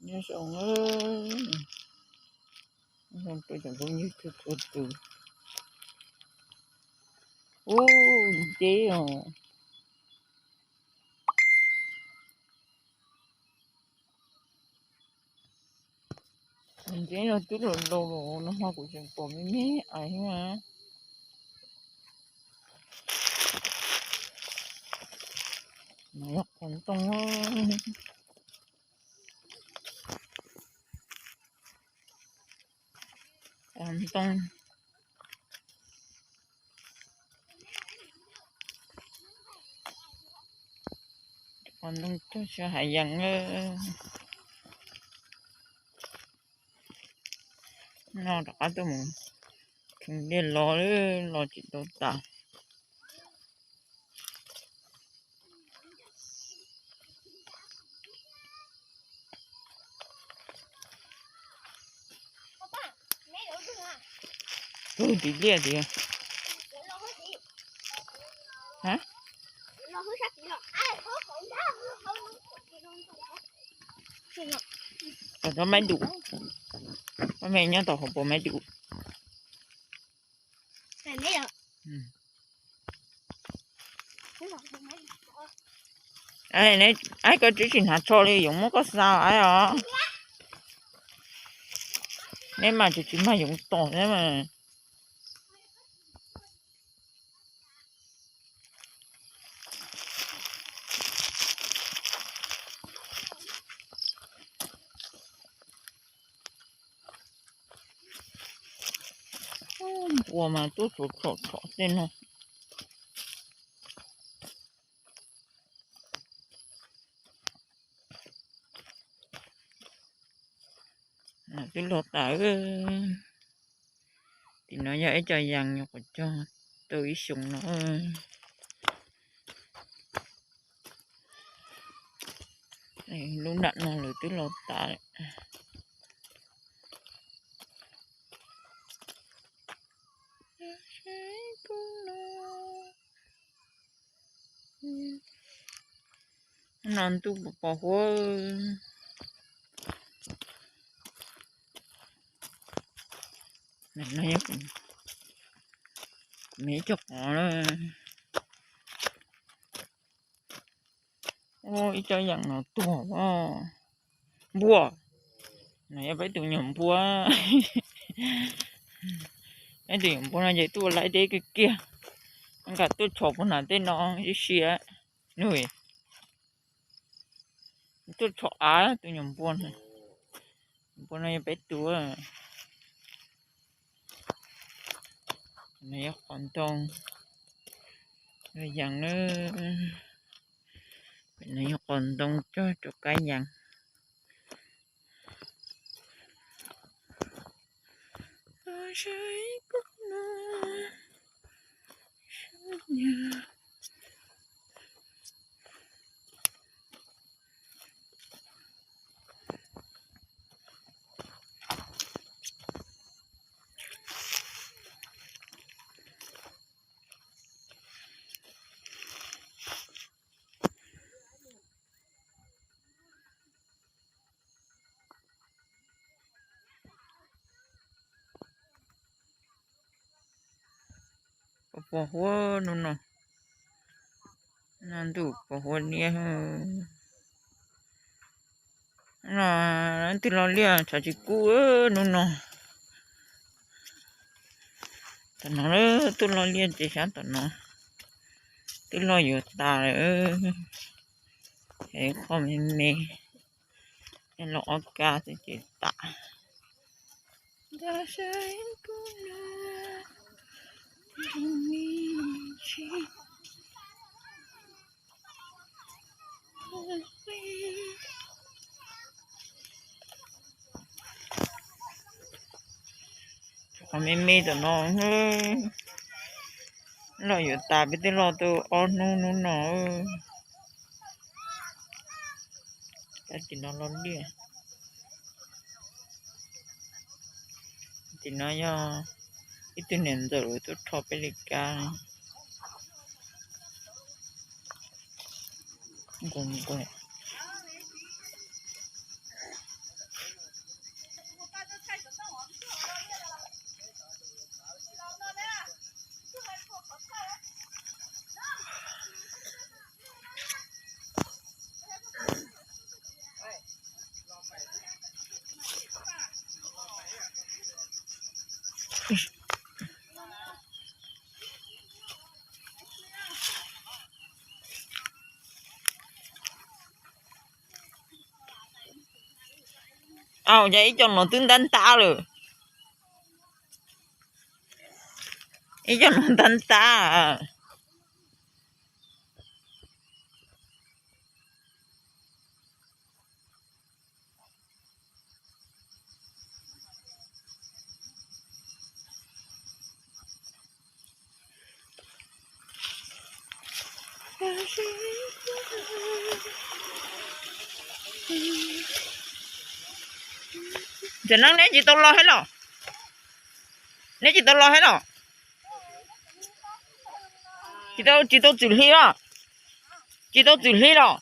Nyob zoo, nyob zoo rau cov phooj ywg txhua txhua tus. Ub, nceb os. Nceb no twb los laus los no ho kuv tseem pom me me aiv na. No yog qos ntoo. Qos ntoo. Qos ntoo cog sab hav yees. No rov qab tuaj mus kheev dej los, los tsis tau tas. Ub, tiv liaj tiag. Tom rau maiv dum, poj me nyob tom hauv paus maiv dum. Aib, koj twb tsis hnav tsho li, yuav muab koj xa aib os. Neb mas tsis tsis mag yoov tom neb mas. Npua mas tuaj txhom txhom tej no. Twb los tas. Tim no yog ib co yees nyuam qhuav cog tau ib xyoos no. Lub nram no lawv twb los tas. No ntuj pos pos huab. Me cov qos na. Ib co yees no tuag. Npua. No yog peb tus nyuam npua. Peb tus nyuam npua no ces tuaj laib deb kiag kiag. Nqa tuaj tshov puag nram tej no ib siab. Nws tuaj tshov av tus nyuam npua no. Nyuam npua no yog peb tus. No yog qos ntoo. Yees na. No yog qos ntoo cog rau kab yees. Pos pos huab hnub no. No ntuj pos huab niab. No twb los liaj tshav tsis kub hnub no. Tom no twb los liaj ces sab tom no twb los yuav tas lawm. Qhov me me, los ob kab xwb ces tas. Qhov me me tom no los yuav tas, peb twb los tau ob hnub hnub no. Tab tim no los liaj. Tim no yog ib tug niam ntxawm tuaj rho peb li kab. Nkaus nkaus. Au, cas ib co no twb ntab ntab lawm. Ib co no ntab ntab. Tam no neb tsis tau los thiab los? Neb tsis tau los thiab los? Tsis tau, tsis tau txwm hli los? Tsis tau txwm hli los?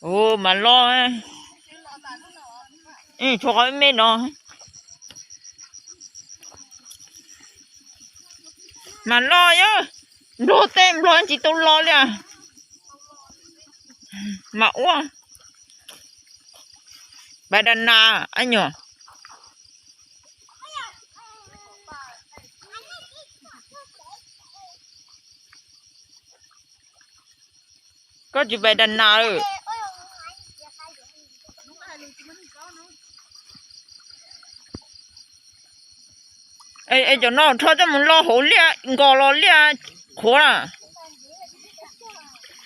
Ua mas los, tshuav qhov me no mas los, yog nplog tej nplog tsis tau los li. Mas ua pais da nas ab nyuam. Koj tsis pais da nas lawm? Es cov no rho coj mus lo hauv liaj nkos los liaj qhuav na.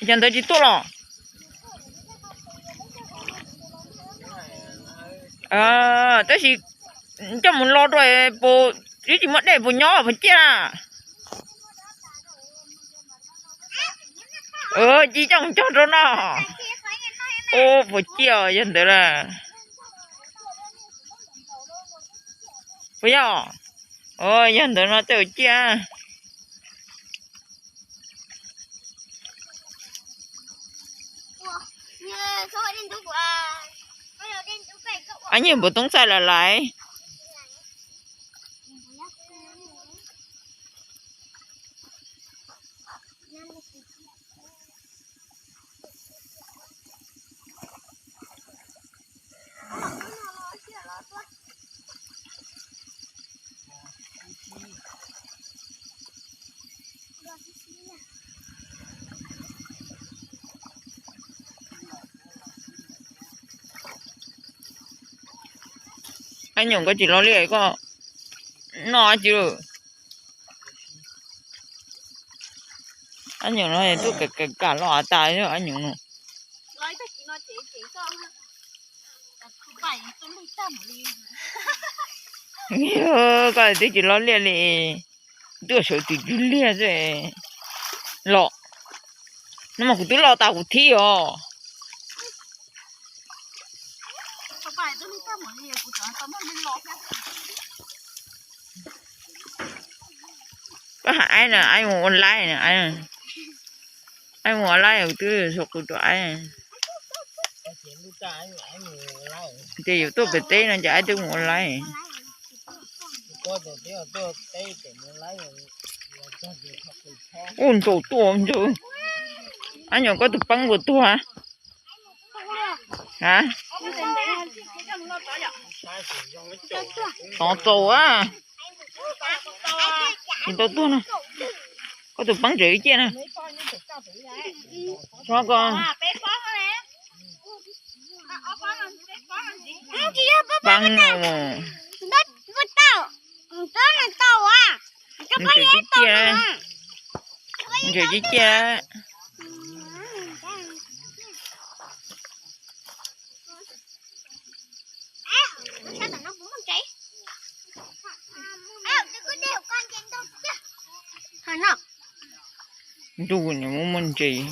Cov ntawd tsis tuaj los? Tab sis coj mus lo rau puas, twb tsis muaj dej puas nyob puas ciaj na? Ci coj mus cog rau no. Ua puas ciaj yog ntawd las. Puas yog? Yog ntawd no tej ua ciaj. Ab nyuam npua toob txaij lawm lais. Ab nyuam koj tsis los liaj koj noj dab tsi lawm? Ab nyuam no tuaj kam kam los tas ab nyuam no. Koj twb tsis los liaj li, tuaj sawv tsis liaj xwb los. No mas kuv twb los tas kuv thib os. Koj hais aib na, aib mus ua laib na, aib mus ua laib twb so qw rau aib. Ces yuav tuaj pem teb no ces aib twb mus ua laib. Ub, ntaus tuaj ntag. Ab nyuam koj tus peeb puas tuag? A, tov txaus a. Tsis tau tuag no. Koj tus peeb tseem ib ciaj na. Tso ko. Peeb no. Ntses tib ciaj, ntses tib ciaj. Ntuj, nws muaj muaj ntses.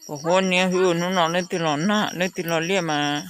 Puas huab niab hwb, hnub no leej twg los nag leej twg los liaj mas